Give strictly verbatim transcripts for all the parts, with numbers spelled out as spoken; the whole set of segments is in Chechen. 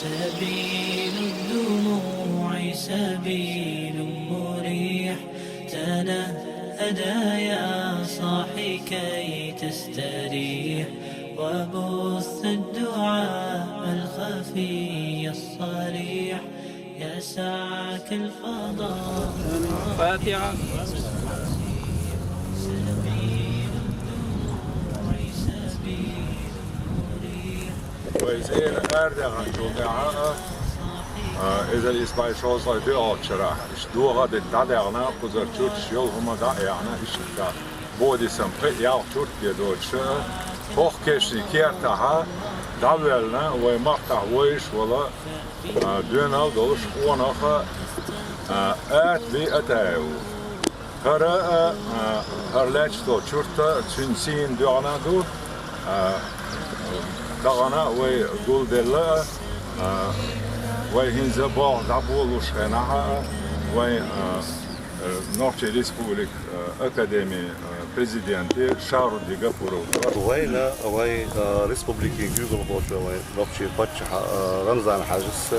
سبيل الدموع سبيل مريح، تنهدى يا صاحي كي تستريح، وبث الدعاء الخفي الصريح يسعك الفضاء. فاتحة. سبيل الدموع سبيل مريح. Вай из эла арадаьхначул тӀехьагӀа, а, эзар исс бӀе шовзткъе доьалгӀачу шарахь, иштта догӀа а дӀадаьхна, кхузара чурташ йолу хӀума дӀа а яьхна, иштта Бодисам пхи ялх чурт бен доцуш, хӀокху кешнийн кертахь дӀавоьллина вай махкахь вовзаш волу, а, доьналла долуш къонах, а, Атаби Атаев. ХӀара а, а, хӀара лаьтташ долу чурт а цуьнан сийна доьгӀна а ду, а, тахана а вай гулделла а, а, вай хӀинца болх дӀаболалуш хенахь а, вай, а, э, Нохчийн Республикан, а, Академин, а, президенте Шахруддин Гапуровга. Вайна, вай, а, республикин куьйгалхочо вай Нохчийн паччахьа, а, Рамзан-Хьаьжас, а,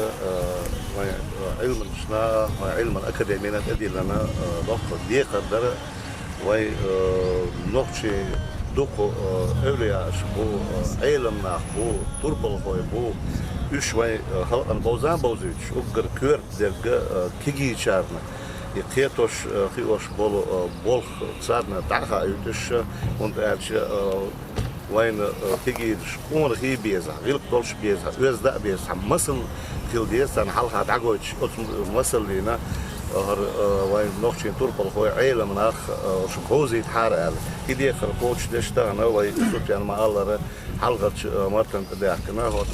вайн, а, Ӏилманчашна, вайн Ӏилман академина тӀедиллина, а, доккха декхар дара. Вайн, а, нохчий дукха, а, эвлаяаш бу, а, Ӏелам нах бу, турпалхой бу. Уьш вайн, а, халкъана бовза а бовзуьйтуш, уггар коьрта дерг а, а, кегийчарна, и кхетош, а, хиош болу, а, болх царна дӀа а хаийтуш, хӀунда аьлча, а, вайна, а, кегийраш къонахий безахь, гӀиллакх долуш безахь, оьзда а безахь, масал хила деза царна хьалха дӀагойтуш, оцу масаллина, а, хӀара, а, вайн нохчийн турпалхой, Ӏелам нах, а, шу бовзийтахьара аьлла. И декхар кхочушдеш тахана вай Суфьяна ма-аллара, хьалхарчу, а, мартан тӀе даьхкина, хӀокху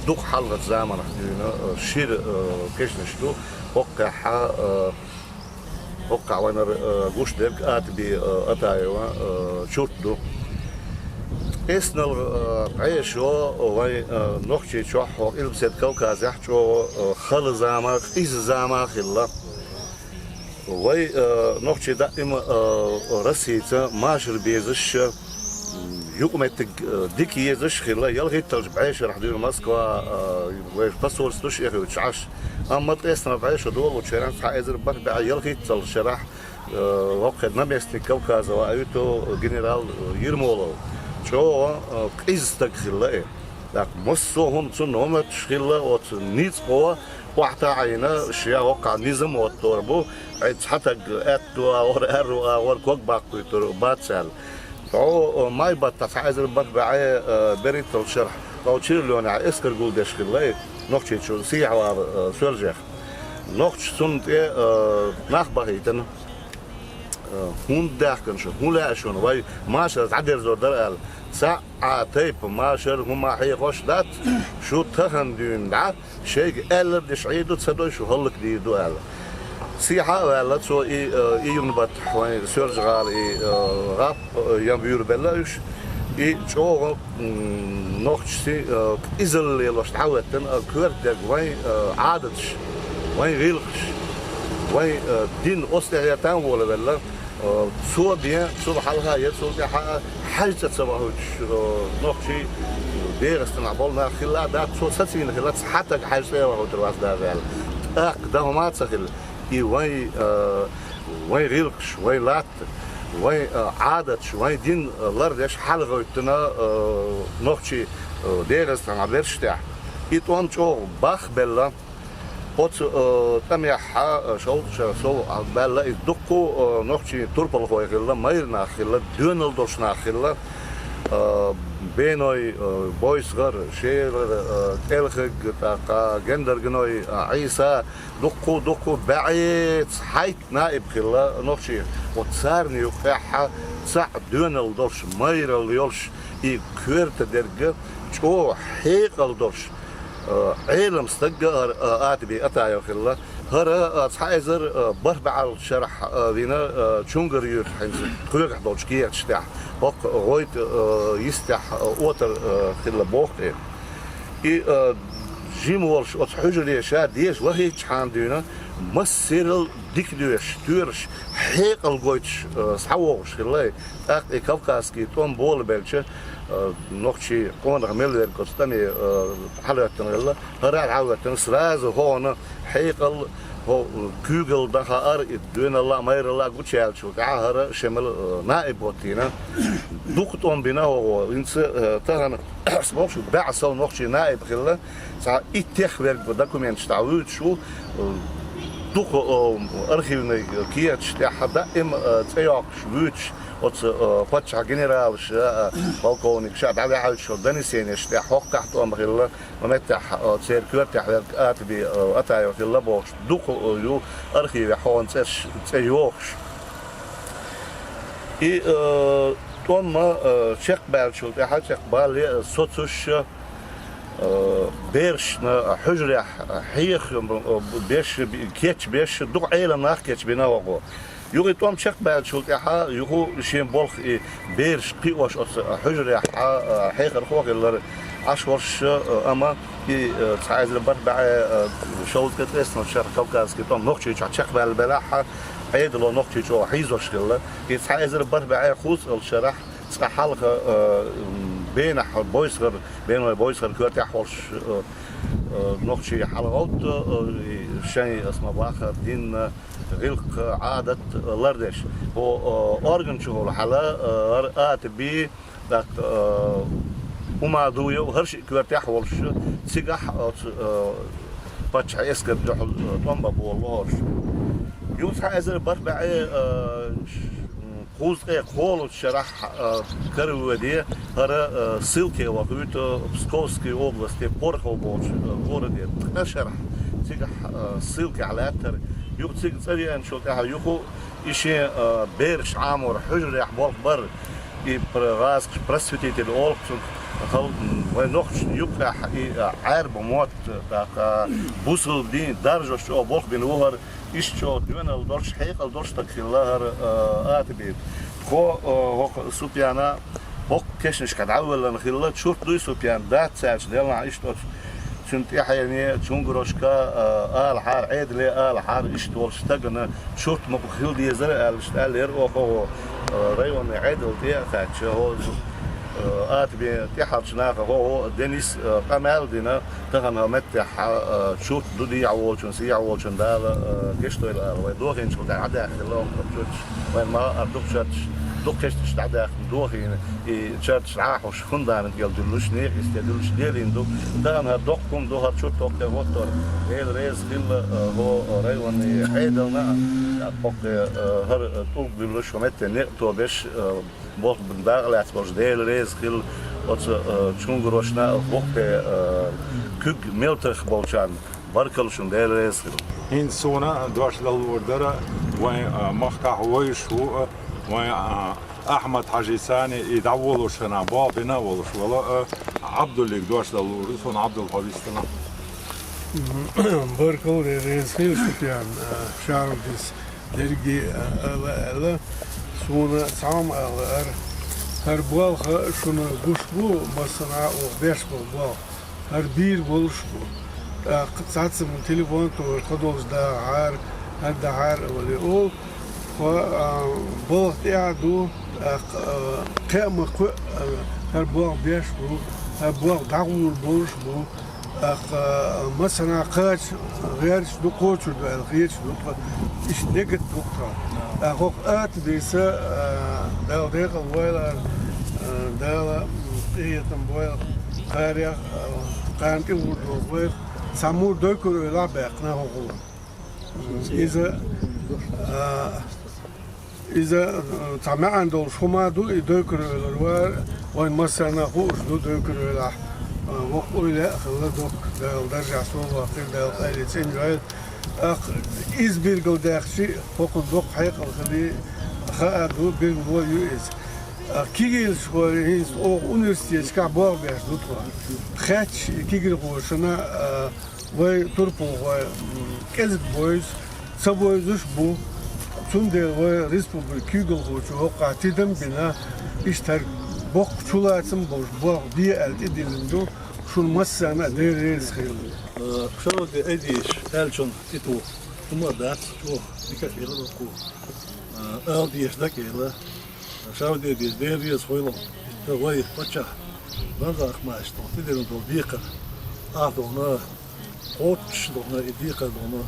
дукха хьалхарчу заманахь дуьйна, а, шира, а, кешнаш ду, хӀокхехь, а, хӀокхахь вайнара, а, гуш дерг Атаби, а, Атаева, а, чурт ду. ЭсналгӀа, а, бӀешо вайн, а, Нохчийчохь, хӀокху Къилбаседа Кавказехь чӀогӀа, а, хала зама, къиза зама хилла. Вай, а, нохчий даима, а, Россица машар безаш, а, юкъаметтиг, а, дика езаш а хилла, ялхитталгӀачу бӀешарахь дуьйна Москва, а, вай посольстваш а эхуьйтуш Ӏаш. Амма ткъеснарг бӀешо долучу хенахь цхьа эзар бархӀ бӀе ялхитталгӀачу шарахь, а, хӀокхуьнан наместник Кавказа ваийту генерал, а, Ермолов. ЧӀогӀа, а, къиза стаг хилла и. ТӀаккха массо а хӀума цунна хӀуматташ хилла, оцу ницкъо охьатаӀийна, ша хӀокхахь низам оттор бу, Ӏай цхьа таг аьтту агӀор, аьрру агӀор ког баккхуьйтур бац аьлла. Тхьо, а, май баттахь цхьа эзар бархӀ бӀе, а, берхӀитталгӀачу шарахь, тхо Чирлонехь эскар гулдеш хилла и, Нохчийчу сехьавала, а, Соьлжех. Нохчаша цунна тӀе, а, нах бахийтина. А, хӀунда даьхкина шу, хӀун лаьа шуна, вай машар дӀадерзор дара аьлла. Цхьа а тайпа машар хӀума хьехош дац, шу тахана дуьйна дӀа, шайга аьллар деш Ӏийр ду, ца дой шу хӀаллакдийр ду аьлла. Сехьа а ваьлла, цо и, а, и юн баттахь вайн Соьлжа-ГӀала и, а, гӀап, а, ям вуьйр белла уьш. И чӀогӀа, м, нохчашций, а, къизалла лелош дӀахӀоьттина, а, коьрта дерг вайн, а, Ӏадаташ, вайн гӀиллакхаш, вайн, а, дин оцу тӀехь ян там волавелла. Э, цо бен, цул хьалха я цул тӀаьхьа а хьаьжцӀа ца вахуьйтуш, э, нохчий ДегӀастанахь болу нах хилла а дац, цо сацийна хилла, цхьа таг хьаьжцӀа а вахуьйтур вац даже аьлла. ТӀаккха дан хӀума а ца хилла. И вайн, э, вайн гӀиллакхаш, вайн латта, вайн, э, Ӏадаташ, вайн дин, э, лардеш хьалагӀоьттина, э, нохчий, э, ДегӀастанахь берш тӀехь. И тӀом чӀогӀа бахбелла. Оцу, э, тӀамехь, э, шовзткъа шо сов, а, баьлла иза дуккха, э, нохчийн турпалхой хилла, майра нах хилла, доьналла долуш нах хилла, э, Беной, э, Бойсгар, Шелар, э, КӀелхиг, тӀаккха Гендарганой, э, Ӏийса, дуккха, дуккха бӀе цхьайтта наиб хилла нохчийн. Оцу царна юкъехь цхьаъ доьналла долуш, майралла йолуш, и коьрта дерг чӀогӀа хьекъал долуш, э, Ӏелам стаг а хӀара, э, Атаби Атаев хилла. ХӀара, э, цхьа эзар, э, бархӀ бӀаьргӀалгӀачу шарахь, э, вина, э, Чунгар-Юьртахь хӀинца тхоьгахь долчу кехаташ тӀехь. ХӀокху гӀойтӀа, э, йистехь, э, отар, э, хилла боху тӀе. И, э, жима волуш оцу хьуьжаре ша деша вахийтчахьана дуьйна, массерал дика доьшуш, тоьраш, хьекъал гойтуш, э, схьавогӀуш хилла. ТӀаккха и Кавказский тӀом болабелча, Э, нохчий къонах мел верг оцу тӀаме, э, хьалаоьттина хилла, хӀара а хьалаоьттина, сразу хӀокхунна хьекъал, хӀо-, куьйгалла дан хаар, и доьналла а, майралла а гучуяьллачул тӀаьхьа хӀара шен мел, э, наиб хӀоттийна. Дукха тӀом бина хӀокхо. ХӀинца, э, тахана, ас бохуш, бӀе сов нохчий наиб хилла, цхьа иттех верг документаш дӀавуьйцуш ву, э, дукха, э, архивный кехаташ тӀехь даим, э, цӀе йоккхуш вуьйцуш, оцу, э, паччахьан генералаша, э, полковникаша дӀаваьхьачу донесенеш тӀехь хӀокхахь тӀом хилла, ма меттехь, э, церан коьртехь верг Атаби, э, Атаев хилла бохуш, дукха, э, ю архивехь хӀокхуьнан цӀераш, цӀе йохуш. И, э, тӀом, э, чекхбаьллачул тӀаьхьа, чекхбалале, э, соцуш, э, берашна хьуьжарехь хьеха, э, беш, кечбеш, дукха Ӏелам нах кечбина хӀокхо. Юха и тӀом чекхбаьллачул тӀаьхьа, юха шен болх и бераш кхиош оцу хьуьжарехь, а, хьехархо а хилла Ӏаш волуш, а, амма и, а, цхьа эзар бархӀ бӀе, а, шовзткъе ткъеснолгӀачу шарахь Кавказский тӀом Нохчийчохь чекхбаьлла белахь, Ӏедало Нохчийчу хьийзош хилла. И цхьа эзар бархӀ бӀе кхузткъалгӀачу шарахь цкъа хьалха, а, м, бенахь бойсхар, беной бойсхар коьртехь волуш, а, а, нохчий хьалагӀовтта, а, и шайн, ас ма боххара, дин, гӀиллакх, Ӏадат лардеш. ХӀо, а, орган чухула хьала, а, хӀара Атаби, тӀаккха, а, Умадуев, хӀара шиъ коьртехь а волуш, цигахь оцу, а, паччахьан эскарна дуьхьал, а, тӀом бан болалу хӀорш. Юха цхьа эзар бархӀ бӀе, а, ш-, м, кхузткъе кхоалгӀачу шарахь, а, каравоьду хӀара, а, ссылке вахуьйту Псковской области Порохово бохучу, а, городе. Ткъа шарахь цигахь, а, ссылкехь лаьттара. Юха цига цӀа веанчул тӀаьхьа юха и шен, а, бераш Ӏамор хьуьжарехь болх бар, и пр-, гӀазкхаша просветитель олу цунах, хал-, вайн нохчашна юккъехь и, а, Ӏаьрба мотт, тӀаккха бусалба дин даржош чӀогӀа болх бина ву хӀара, иштта чӀогӀа доьналла долуш, хьекъал долуш стаг хилла хӀара, а, Атаби. Тхо, а, хӀокху Супьяна хӀокху кешнашкахь дӀавоьллина хилла, чурт дуй Супьян, дац цаьрчу делахь иштта оцу цуьнан тӀаьхьене, чуьнгарошка, а, алахьара, Ӏедале алахьара, иштта волчу стагана чурт мукъа хила дезара аьлла, иштта аьлла яра оха хӀо, а, районный Ӏедал тӀе а хаьттича, хӀо, а, Атабин тӀаьхьарчу наха хӀо, хӀо Денис, а, къамел а дина, тахана хӀо меттехь, а, чурт ду дехьа волчун, сехьа волчун Дала, а, гечдойла ала. Вай дохийначул тӀаьхьа дӀадаьхкина хӀокху чурташ, вайн ма а дукха чарташ, дукха кешнаш дӀадаьхкина дохийна. И чарташ дӀахьош фундамент гел дуьллуш, некъа йисте дуьллуш лелийна ду. Тахана хӀара доккха хӀума ду, хӀара чурт хӀокху тӀе хӀоттор. Дела реза хилла, а, хӀо районный Ӏедална а, хӀокху, а, хӀара, а, тӀулг буьллуш, хӀо метте некъа тобеш, а, болх бан дакъа лаьцна болуш Дела реза хилла оцу, а, чуьнгарошна а, хӀокху тӀе, а, куьг мел тахха болчарна. Баркалла шуна, Дела реза хила. ХӀинца суна дош далур дара вайн, а, махкахь вевзаш ву, а, вайн, а, Ахьмад-Хьажи санна и дӀаволуш санна, болх бина а волуш волу, а, Ӏабдуллига дош далур ду суна, Ӏабдул, хьо вистина. Мгм. Баркалла, Дела реза хила, Супьян, а, Шарудис дерриге, а, ала аьлла, суна цхьа хӀума ала лаьара. ХӀара болх шуна гуш бу, массанхьа оха беш болу болх. ХӀара бийр болуш бу. ТӀаккха цхьацца мун телефон тохуш, тхо долчу дахахьара, хӀара дахьара а вале олу. Тхо, а, балха тӀехь а ду, тӀаккха, а, кхиа ма кхоьа, а, хӀара болх беш бу, хӀара болх дӀагӀур болуш бу. ТӀаккха, а, массанхьа кхача гӀерташ ду, кхочур ду аьлла хеташ ду тхо. Иштта дегат ду тхо. ТӀаккха хӀокху Атабиса, а, Дала декъал войла, а, Дала, м, къинхетам бойла. Кхарех, а, кхарна тӀе вур доху вайх, цхьа мур дойкур-эвлахь баьккхина хӀокхо. Иза, а, иза, а, цхьа маьӀна долуш хӀума ду, и дойкур-эвлар вара, вайн массарна а хууш ду, дойкур-эвлахь, а, воккха уй лаьа а хилла доккха, Дала даржехь совваккхийла, Дала къайле цӀена йойла. ТӀаккха иза билгалдаьккхича, хӀокхунна доккха хьекъал хилий, хаа ду, билгало ю иза. ТӀаккха кегийрхой, хӀинца оха университеташкахь болх беш ду тхо. Хаьттича и кегийрхошна, а, вай турпалхой, м, кӀезиг бевза, ца бевзаш а бу. Цундела вай республикан куьйгалхочо хӀокхахь тидам а бина, иштта хӀара боккха чулацам а болуш, болх бе аьлла тӀедиллина ду, шуна массарна а Дела реза хила. Э, Шарудин Ӏедийша аьллачунна тӀетуху хӀума а дац, чӀогӀа дика а хилла хӀокхо. Э, ала дезаш дика а хилла. Шарудин Ӏедийша Дела реза хуьлда. Вай паччахь Ганза Ахматовича тӀедиллина долу декхар, ахь дуьйна, кхоччуш дуьйна, и декхар дуьйна,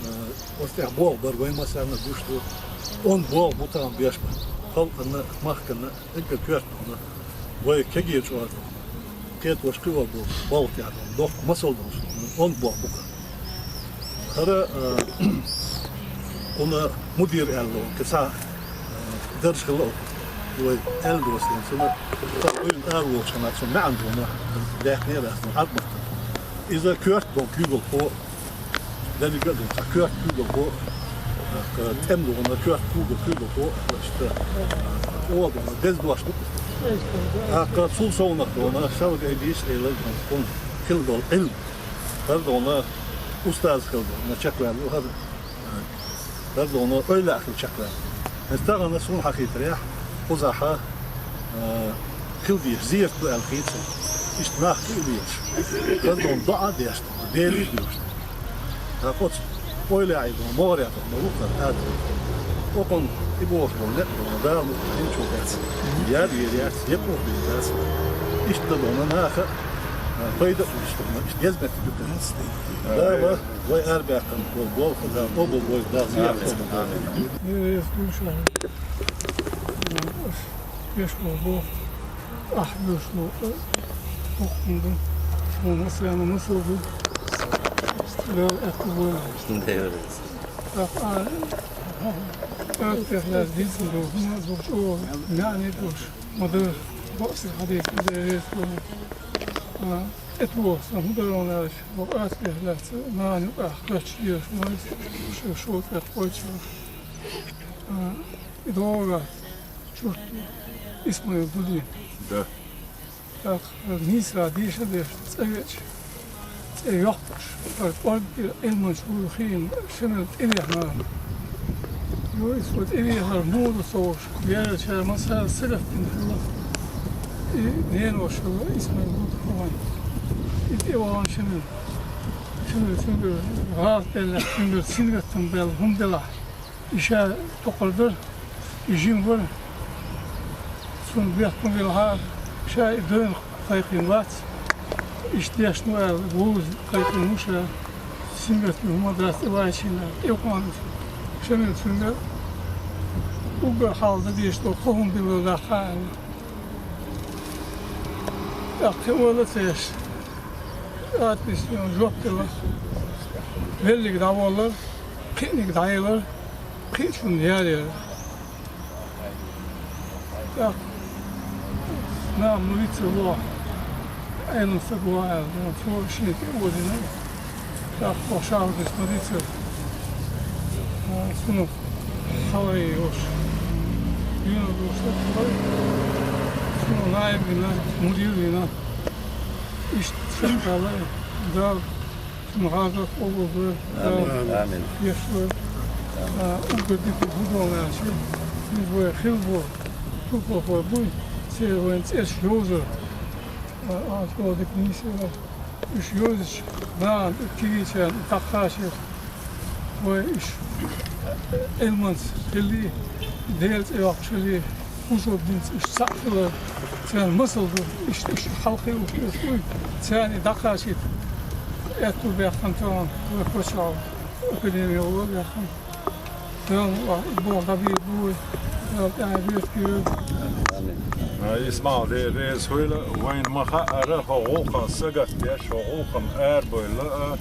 э, оцу тӀехь болх бар вайн массарна гуш ду. Онда болх бу тахана беш бан. Халкъана, махкана, эггара коьрта дуьйна, вай кегийчу орна дуьйна, кхетош кхиор болу болх тӀехь дуьйна, доккха масал долуш дуьйна, онда болх бу-кх. ХӀара, а, кхунна мудир аьлла, кхин цхьа, а, дарж хилла оха. Вай аьлла доцурла, цунна, цхьа вуьйна ара волчу хенахь, цунна маьӀна дуьйна, даьккхинера аса, цунна Ӏад ма-хиллара. Иза коьрта долу куьйгалхо, дерриге а долу цхьа коьрта куьйгалхо, а, тӀем дуьйна, коьрта куьйгалхо, иштта, а, оха дуьйна, деза дош ду. ТӀаккха цул совнаха дуьйна, шаргӀа айдийша, Ӏела, кхунна хилла долу Ӏилма. ХӀара дуьйна устаз хилла дуьйна чекхваьлла ву хӀара, хӀара дуьйна эвлаяъ хилла чекхваьлла. ХӀинца тахана суна хьахийтарехь, кхузахь, а, хила дезаш зерат ду аьлла хета суна. Иштта нах тӀе а леташ, хӀара дуьйна доӀа а деш дуьйна, Деле а доьшуш дуьйна. ТӀаккха оцу эвлаяъ дуьйна, могӀарехь дуьйна, ма ву-кх хӀара ада. Окхунна и бохуш болу некъ дуьйна, Дала мукъ лахь, хӀинца чу дац. Ял вер яц, я къурш бен дац. Иштта дуьйна наха, а, пайда а хуьлуш дуьйна, иштта деза меттиг ду-кх. Дала вай арабаьккхина болу болх, Дала къобалдойла, Дала зехьа къобалдойла. Амин. Амин. Ас деш болу, ахь деш болу, хӀокхунна ду, хьуна массарна масал ду. Дала аьтто бойла. Дела реза. ТӀаккха, а, тӀехь лаьцна дийцина долу хӀума а долуш, о, маьӀне а долуш, ма дара, бакъсагӀа хьадийцина, Дела реза хуьлда. А, тӀетоха сан хӀун дара аьлча, хӀокху атта тӀехь лаьцна нана юкъахь кхоьчуш дезаш ву иза, шу, шу тӀе кхочуш. А, и догӀу чурт Исмаил ду дийна. Да. ТӀаккха нийса деша а деш, цӀа веача, цӀе йоккхуш, хӀара кӀорггера Ӏилманча вуй хиъна, шимма тӀе вехна. Йо, иза тӀе вехар муха ду ца хууш, берашкара массара а сагатдина хилла. И ненош хилла, Исмаил ду хӀокхуьнан. И тӀе вахана шимма, шимма цуьнгара гӀалат деллехь, цуьнгара сингаттам баьлла хӀума делахь. И ша токхур дара, и жима вара. Цунна бехкам велахьара, ша и дойна кхайкхийна вац. Иштта дешна ву аьлла, вовза кхайкхийна ву ша. Сингаттам хӀума дац тӀе вайчина, тӀе вахана. Шимма цуьнгара уггар хьалха дан дезаш долу кхо хӀума билла даккха аьлла. ТӀаккха кхин ойла ца еш, атмисна жоп делла. Веллиг дӀаволлар, кхиъниг дӀаелар, кхиъчунна ял яр. ТӀаккха нах ма виццара ву, Ӏелам стаг ву аьлла, цо шена тӀе а водина. ТӀаккха оха шахьарчу ма дийцара, а, цунах хьалхе йолуш, дуьйна долуш стаг хилла, цунах наиб вина, мудир вина. Иштта шен Дала, Дала цуьнан гӀазот къобалдойла, Дала Амин. Амин. Деш войла. А, уггар дика хӀун ду аьлча, иза вай хилла болу турпалхой буй, церан вайн цӀераш йовзар. А, Дала дика нийса йойла. Уьш йовзича, нахана тӀе кегийчарна дӀакхачийта. Вай уьш Ӏилманца хилий, Делан цӀе йоккхуш хилий, хӀусам динца уьш цхьаъ хилар, царна масал ду, уьш, уьш хьалхе уьш вуй, царна дӀакхачийта. Аьтту баьккхина тахана вай паччахьо, академи вала баьккхина. Дала боху дӀабийр бу вай, Дала тӀаьхье бертахь йойла. Амин. А, Исмаил, Дела реза хуьйла, вайна ма хаъара, хӀо гӀуллакхана сагатдеш, хӀо гӀуллакхана арабевлла а,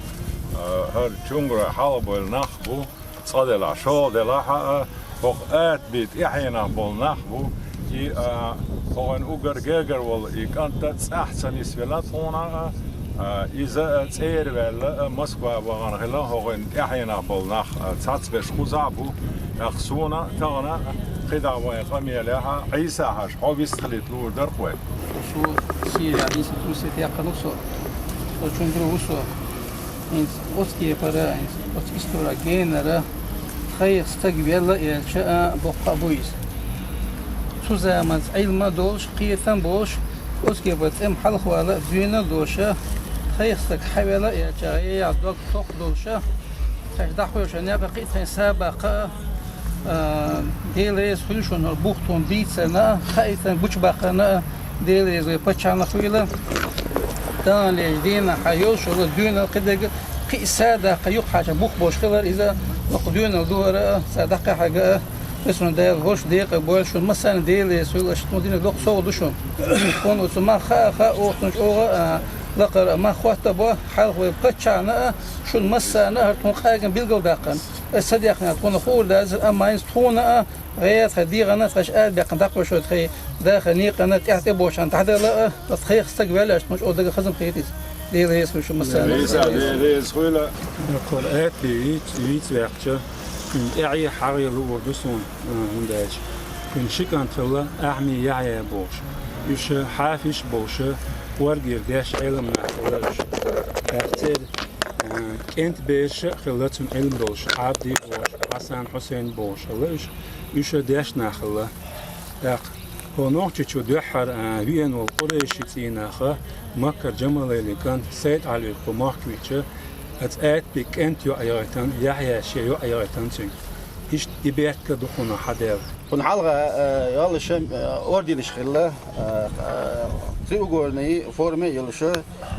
а, хӀара чуьнгара хьалхабевлла нах бу, цкъа делахь, шолгӀа делахь а, хӀокху атта бен тӀаьхьенах болу нах бу. И, а, хӀокхуьнан уггар гергара волу и кӀант а цӀахь ца нисвелла тхуна а, а, иза а цӀера ваьлла а, Москва вахана хилла хӀокхуьнан тӀаьхьенах болу нах, а, цхьацберш кхузахь а бу. ТӀаккха суна а, тахана а, кхидӀа вайн къамелехь а, Ӏийса-Хьаьжа, хьо вистхилийта луур дара-кх вай. Со Сирия институтсе яьккхина ву со. Со чуьнгара ву со. ХӀинца оцу кепара, хӀинца оцу историн генара тхайх стаг велла а элча а, боккха а бу иза. Цу заманца Ӏилма а долуш, кхетам а болуш, оцу кепара тӀема хьалхавала а, дуьйна а доша, тхайх стаг хьавела а элча, гӀайгӀа, дог тохха долуша, кхаьш дӀахьоьжуш некъа кхин а тхайн са баккха а, а, Дела реза хуьлда шуна хӀара бух тхуна дийцарна а, хаийтарна, гучубаккхарна а, Дела реза вай паччахьнах хуьйла. Таханлерча дийнахьа йолуш йолу дуьйна кхидерг кхин а са даккха юкъахьаьжча бух болуш хилар иза, доккха дуьйна духар а, са даккхахьарг а, Везан Дала хӀорш декъа бойла шуна массарна, Дела реза хуьйла, аша тхуна динарг доккха совгӀат ду шуна. Тхуна оцу мах хаа, хаа оцунчу чӀогӀа а, лакхара а мах хӀотта а бо, хьалха вай паччахьна а, шуна массарна а хӀара тхуна къаьркъа билгалдаккхарна. Аса ца дехна тхуна хуур дацара, амма хӀинца тхуна а, гӀера тхайн дегӀана, тхаьш арабаьккхина дӀакхоьшуш долу тхайн дахаран некъана тӀаьхьа тӀебошарна дӀадала а, аса тхайх стаг ваьлла аьлча, тхуна чӀогӀа дага хазам хетийта. Дела реза хуьлда шу массарна. Веза, Дела реза хуьйла. Кхуьнан атта бен вийца, вийца ваьккхича, кхуьнан тӀаьхье хьагӀ луур ду суна, а, хӀунда аьлча кхуьнан ши кӀант хилла, Ахьмий, Яхьъя бохуш. Уьш хьафизаш болуш, оргера деш Ӏелам нах хилла уьш. ТӀаккха церан, а, кӀентан бераш а хилла цуьнан Ӏилма долуш, Ӏабди бохуш, Хьасан, Хьусайн бохуш хилла уьш. Уьш дешна нах хилла. ТӀаккха хӀокху Нохчийчу дуьххьара, а, веана волу къурайши цӀийнах Маккара Джамалайлин кӀант Сайд-Ӏалига кху махка веача, оцу атта бен кӀентан йоӀ яхийтина, Яхьъяс шен йоӀ яхийтина цуьнга. Иштта и бехк а ду кхунах хьадаьлла. Кхунна хьалха, а, йолуш, а, орденаш хилла, а, а, треугольной форме а йолуш,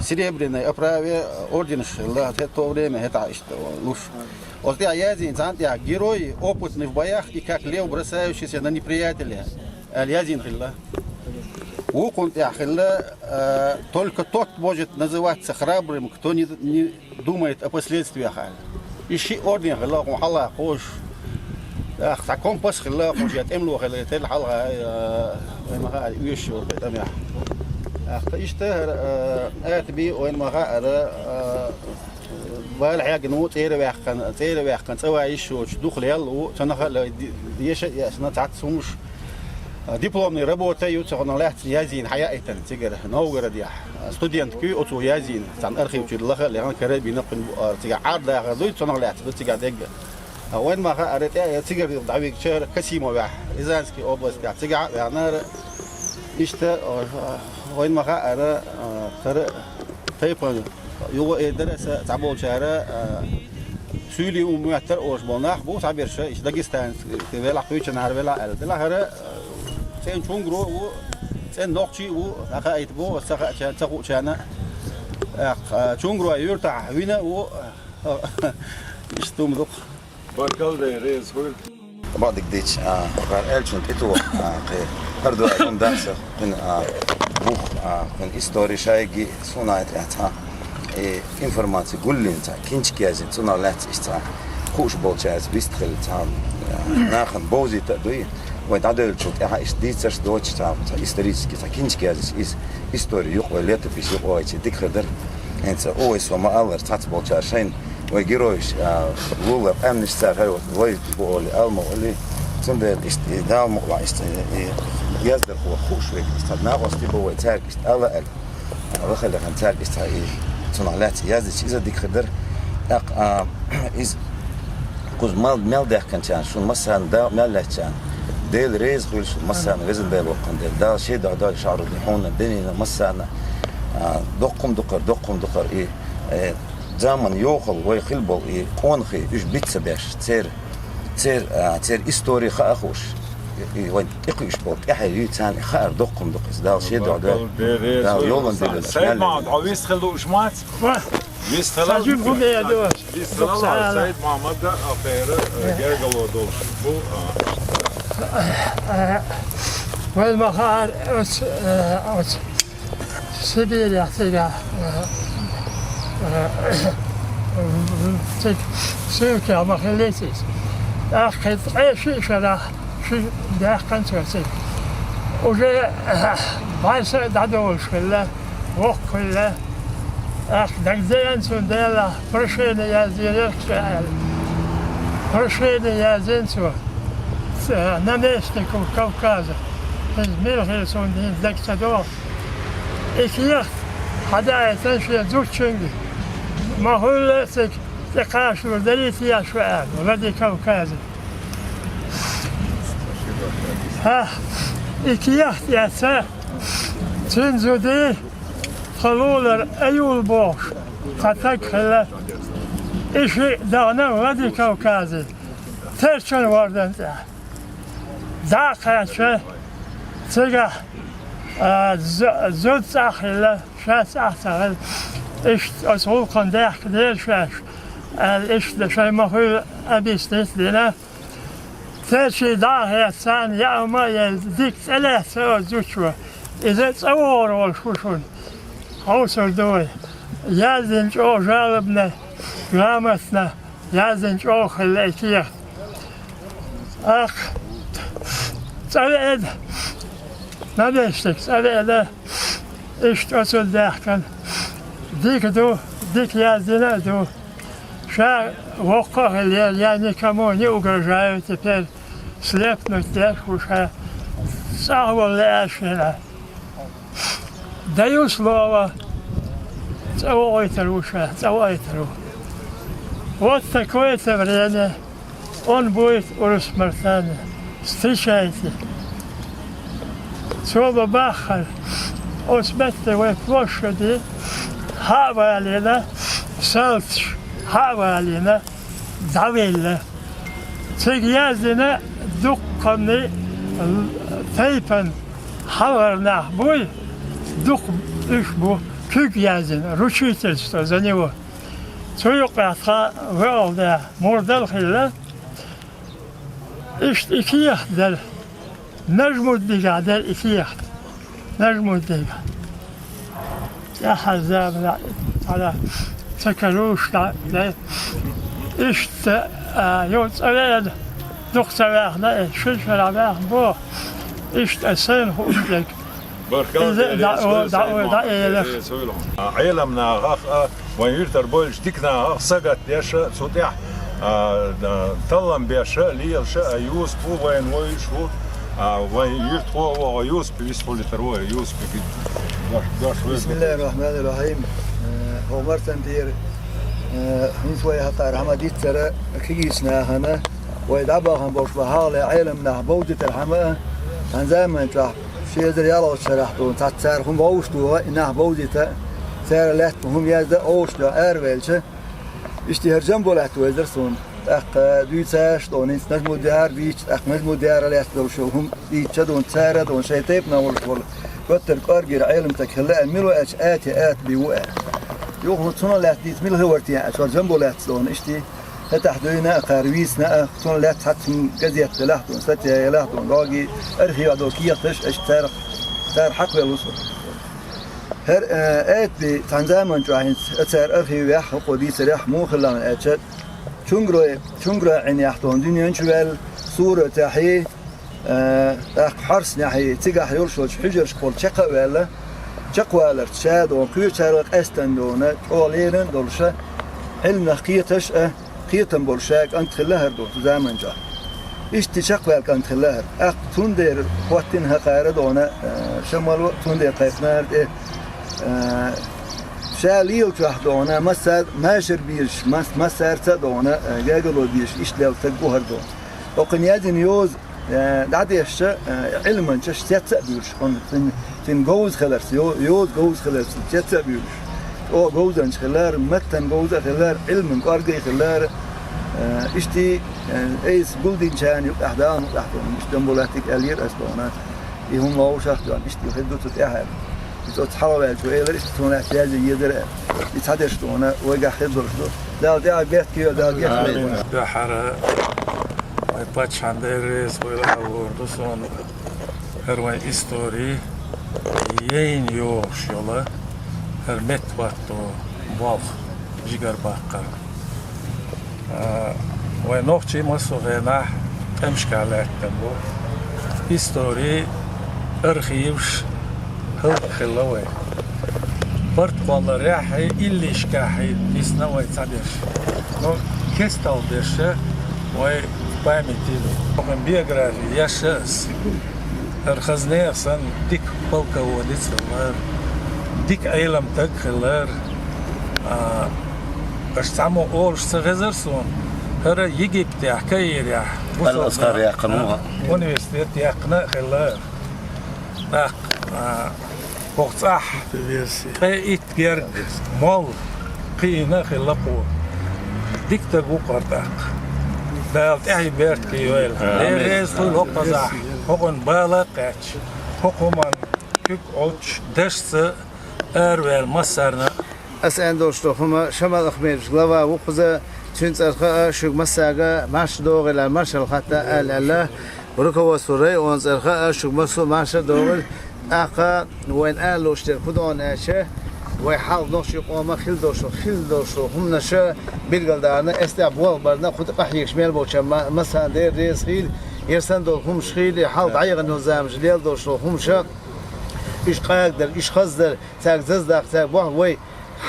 серебряной оправе орденаш хилла, хӀетта то время хӀетахь иштта луш. Оцу тӀехь яздина цхьаьна тӀехь: «Герой, опытный в боях и как лев, бросающийся на неприятеля», аьлла яздина хилла. Вукхунна тӀехь хилла, а, «Только тот может называться храбрым, кто не, не думает о последствиях», аьлла. И ши орден хилла кхунна хьалха кхузуш. ТӀаккха цхьа компас хилла кхунна, шен тӀемало хилла, и тӀе хьалха, а, вайна ма хаара, оьшуш йолу тӀамехь. ТӀаккха иштта хӀара, а, атта бен вайна ма хаара, а, бала хьегна ву, цӀера ваьккхина, цӀера ваьккхина, цӀа ван йиш йоцуш дукха лелла ву, цунах а ле-, ди-, деша а эцна цхьацца хӀумаш, а, дипломный работа ю, цунах лаьцна яздина, хьаяийтина цигара, Новгородехь. Студентка ю, оцо яздина, цхьана архив чуьра лаха а лехна, карабина кхуьнан бу-, а, цигахь Ӏар-дахар дуй, цунах лаьцна ду цигахь дегга. А вайна ма хаара, тӀе а цигара дӀавигчара Касимовехь, Рязанский областехь, цигахь а ваьхнара, иштта, а, вайна ма хаара, а, хӀара тайпана юха а эр дара аса, цхьаболчара, а, суьйлийн хӀума моьттара олуш болу нах бу цхьаберш, иштта Дагестан велахь, кхечанхьара велахь аьлла. Делахь хӀара, а, цӀена чунгуро а ву, цӀена нохчи а ву, дӀахаийта боху аса ца хаачарна, ца хуучарна. ТӀаккха, а, чунгуро юьртахь вина а ву, иштта хӀума ду-кх. Баркалла, Дела реза хуьлда. Бакъдерг дийцича, а, хӀара аьллачунна тӀетоха, а, кхин хӀара дуьйна хӀума дац, кхуьнан, а, бух, а, кхуьнан истори шайги, суна а тӀехь цхьа, и информаци гуллина цхьа кинчик язйина, цунах лаьцна иштта цхьа хууш болчаьрца вистхилла цхьа, а, нахана бовзийта а дуй, вай дӀадевллачул тӀаьхьа иштта дийцарш доцуш цхьа, цхьа исторически цхьа кинчик язйича, иза истори юкъа вай, летопись юкъа вайча дика хир дара. ХӀинца а вай со ма-аллара, цхьацца болчара шайна вай геройш, а, лулара къаьмнаш цара хӀара вай бу олий, ала ма олий. Цундела иштта и Дала мукъалахь иштта и яздархо хууш верг, иштта цхьа накъостий бу вай, цаьрга иштта ала аьлла. Лахалехана цаьрга иштта цхьа и цунах лаьцна яздича, иза дика хир дара. ТӀаккха, а, иза кхуза мел, мел даьхкинчарна, шуна массарна, Дала мел лаьцначарна Дела реза хуьлда шуна массарна, везан Дела, воккхан Дела. Дала шен дуьхьа дойла шахьрудни хьуна, динина массарна, а, доккхум дукхар, доккхум дукхар и, э, заман йохалла вай хила болу и къонахий, уьш биц ца беш, церан, церан, а, церан истори хаа хууш, и, и вайн тӀекхуьуш болу тӀаьхье юй царна и хаар доккхум дукха иза. Дала шен дуьхьа дойла. Дала йолан дилла. Сайд-Махьмад, хьо вист хила лууш мац? Ва! Вист хила. Сажим гуме ду. Вист хила, Сайд-Махьмад а, апера, э, гергало долуш бу, а. Вайн ма хаар, оц, э, оц Сибирехь цигахь, э, э, циг ссылкехь ма хиллийца иза. ТӀаккха ткъе шиъ шарахь ши даьккхина цо цига. Уже, э, бӀаьрса а дӀадолуш хилла, воккха хилла. ТӀаккха дагадеана цунна Делахь, прошение яздийра ша аьлла. Прошение яздина цо, э, наместнику Кавказа. Иза мила хила суна дийна дага ца догӀу. И кехат хьадаийтина шен зудчуьнга, ма хуьлла а цига тӀекхачалур дарий те шу аьлла, Владикавказе. ХӀа, и кехат эцна, цуьнан зуда, тхан лулара Аюл бохуш цхьа стаг хилла. И шиъ дахана Владикавказе, Терчан гӀордан тӀехь. ДӀа а кхаьчча, цигахь А, з-, зуда цӀахь хилла, ша цӀахь ца хилла. Иштта оцу гӀуллакхана даьхкинера шаьш, аьлла, иштта шайн ма хуьлу объяснить дина. Церчий дӀа а хецна, яа ма а елла, дика цӀе лаьцна оцу зудчо. Иза цӀа вогӀур волуш ву шуна. Хьовсур ду вай. Яздина чӀогӀа жалобана, грамотана, яздина чӀогӀа хилла и кехат. Ах, цӀа веана, набештаг цӀа веана, иштта оцунна даьхкина. Дика ду, дика яздина а ду. Ша воккха а хилла, я никому не угрожаю теперь, слепнуть деш ву ша, цӀахь волла аьшшина. Даю слово, цӀа вогӀуьйтур ву ша, цӀа вогӀуьйтур ву. Вот такое-то время, он будет у Русмартана. Встречайте. Цо бан баххара, оцу метте вай площаде хьа а валийна, салташ хьа а валийна, дӀавелла. Цига яздина дуккханний тайпана хьалхара нах буй, дукха уьш бу, куьг яздина, ручительство за него. Цу юкъахь тхан веалгӀа да мурдал а хилла, иштта и кехат дара. Нажмуддигахь дара и кехат. Нажмуддигахь. ТӀаьххьара заманахь цхьана ца каруш дӀа, де. Иштта, а, йо, цӀа веана, дукха ца ваьхна, э, шуьра шарахь ваьхна боху. Иштта аса сайна хууш дерг. Баркалла, иза дӀа, о, дӀа, о, дӀа, элаш. Э, Ӏеламнахах а, вайн юьртара болчу дика нахах сагатдеш а, цу тӀехь, а, да, таллам беш а, лелаш а Юсуп ву, вайна вуьйш ву, а, вайн юьртахо а вогӀу Юсуп, вистхуьлуш ву Юсуп. Дош, дош вуьйш. Бисмиллахир-рахманир-рахим. Э, хӀокху мартан тӀера, э, хӀинца вай хьакхара хьама диццара кхин гича нахана, вай дӀабахана болуш бан хьалха Ӏеламнах бовдийтар хьама а, цхьана заман чохь ши эзар ялхалгӀачу шарахь дуна, цхьацца цара хӀума вовшах догӀу, и нах бовдийта, цара лаьтта хӀума язда а, овшахтоьхна араваьлча, иштта хӀара Джамболатта везара суна. ТӀаккха дуьйцуш а дуна, хӀинца Нажмуддиара дийцча, тӀаккха Нажмуддиара лаьцна долуш йолу хӀума дийцча а дуна, цара а дуна, шайн тайпана волуш волу гуттар а кӀоргера Ӏеламстаг хилла аьлла, мила ву аьлча, Ати Атби ву аьлла. Юха цунах лаьцна дийца мила хир вара те аьлча, хӀара Джамболатта дуна, иштта. ХӀетахь дуьйна а, кхара вийцина а, цунах лаьцна цхьацца хӀума газетехь делахь дуна, статья елахь дуна, догий архивехь долу кехаташ, аша царах, цара хьакхавелла ву со. ХӀара, э, Атби цхьана заман чохь хӀинца цара архивехь, хӀокхо дийцарехь муха хилла аьлча, Чунгрой, Чунгрой Ӏинехь дуна дуьнен чу ваьлла, Сура тӀехь, э, тӀаккха Хьорснехь, цигахь йолуш йолчу хьуьжаршкахула чекх а ваьлла, чекхваларца ша а дуна, кхечарга къаьстина дуна, чӀогӀа лерина а долуша, Ӏилманах кхеташ а, кхетам болуш ша кӀант хилла хӀара дуна цу заман чохь. Иштта чекхваьлла кӀант хилла хӀара. ТӀаккха цундела хӀоттийна хӀокхара дуна, э, Шамало а, цундела кхайкхина хӀара тӀе, э, ша лелачохь дуна, массара, машар безаш, мас-, массаьрца а дуна, э, гергарло безаш, иштта лелла стаг ву хӀара дуна. ХӀокхуьнан яздина йоза, э, дӀадешча, э, Ӏилманчаш цец а буьйлуш, хӀунда цуьнан, цуьнан говза хиларца, йо-, йоза говза хиларца, цец а буьйлуш. ЧӀогӀа говзанча хилара, маттана говза а хилара, Ӏилманан кӀорга а хилара, э, иштта, э, айса гулдинчарна юкъахь, Дала мукъ лахь дуна, иштта Джамболаттига аьллера ас дуна. И хӀума вовшах а дуна, иштта хир ду цу тӀаьхьара. Иза оцу хьалха ваьллачо элира, иштта суна лаьцна язъе езара аьлла. И цхьадерш дуна, вайгахь хир долуш ду. Дала тӀаьхьа бехке йойла, Дала гечдойла. Дуьххьара вайн паччахьан Дела реза хуьлда, а лур ду суна хӀара вайн истори, яйна йогӀуш йолу хӀара меттахӀотто болх, жигара баккхар. А, вайн нохчий массо а хенахь тӀемашкахь лаьттина бу. Истори, архиваш хӀаллакьхилла вайн. Барт кхолларехь а, иллешкахь а дисна вайн цхьаберш. Ну, кесталла дерш а вайн памяти ду. Вайн биографи еш а ас. ХӀара хаза нехан санна дика полководец хилла, дика Ӏеламстаг хилла. А, аша цхьаммо олуш ца хезара суна, хӀара Египтехь, Каирехь, Ал-Азхар яьккхина ву, а, университет яьккхина а хилла. ТӀаккха, а, хӀокху цӀахь ткъе итт герга молла кхиийна а хилла кхо. Дика стаг ву кхара тӀаккха. Дала тӀаьхье беркате йойла. Амин. Дела реза хуьлда хӀокхузахь, хӀокхунна бала а кхаьчча, хӀокху хӀуманна Шуьга олчу дашца араваьлла массарна. Ас аьнна долуш ду хӀума, Шамал Ахмедович глава ву кхуза, цуьнан цӀарах а шуьга массаьрга марша догӀийла, маршалла хатта ала аьлла. Руководство района цӀарах а шуьга массо а марша догӀийла. ТӀаккха вайна ала лууш дерг хӀун ду аьлча, вай хьалха нохчийн къоман хилла долуш, хилла долуш хӀуманаш билгалдахарна, эс тӀехь болх барна, кху тӀе къахьегаш мел болчарна ма-, массарна Дела реза хуьлда, хӀара санна долу хӀумаш хуьлда, хьалха дӀаяхана йолу заманчохь лелла долуш долу хӀумаш, уьш къагадара, уьш хазадара, цаьрга зазадаккха, цаьрга бохьа вай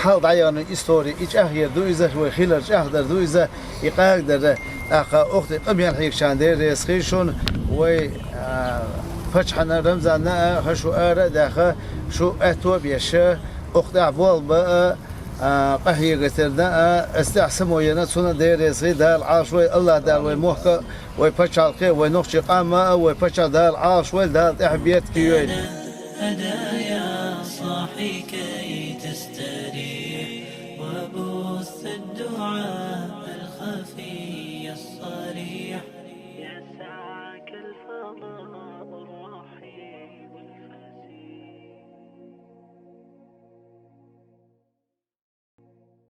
хьалха дӀаяхана истори, и чӀагӀъяр ду иза, вай хилар чӀагӀдар ду иза, и къагадара. ТӀаккха оха тӀе къамел хьегчарна Дела реза хуьлда шуна, вай, а, паччахьна Рамзанна а, хӀара шу ара а даьхна, шу аьтто а беш, оха тӀехь болх бан а, а, къахьегарна а, эс тӀехь самавийна, цунна Дела реза хуьлда, Дала Ӏалаш вай, АллахӀ Дала вай мохк а, вай пачхьалкх а, вай нохчийн къам а, вай паччахь Дала Ӏалаш вай, Дала тӀехь беркате йойла. هدايا صاحي كي تستريح وبث الدعاء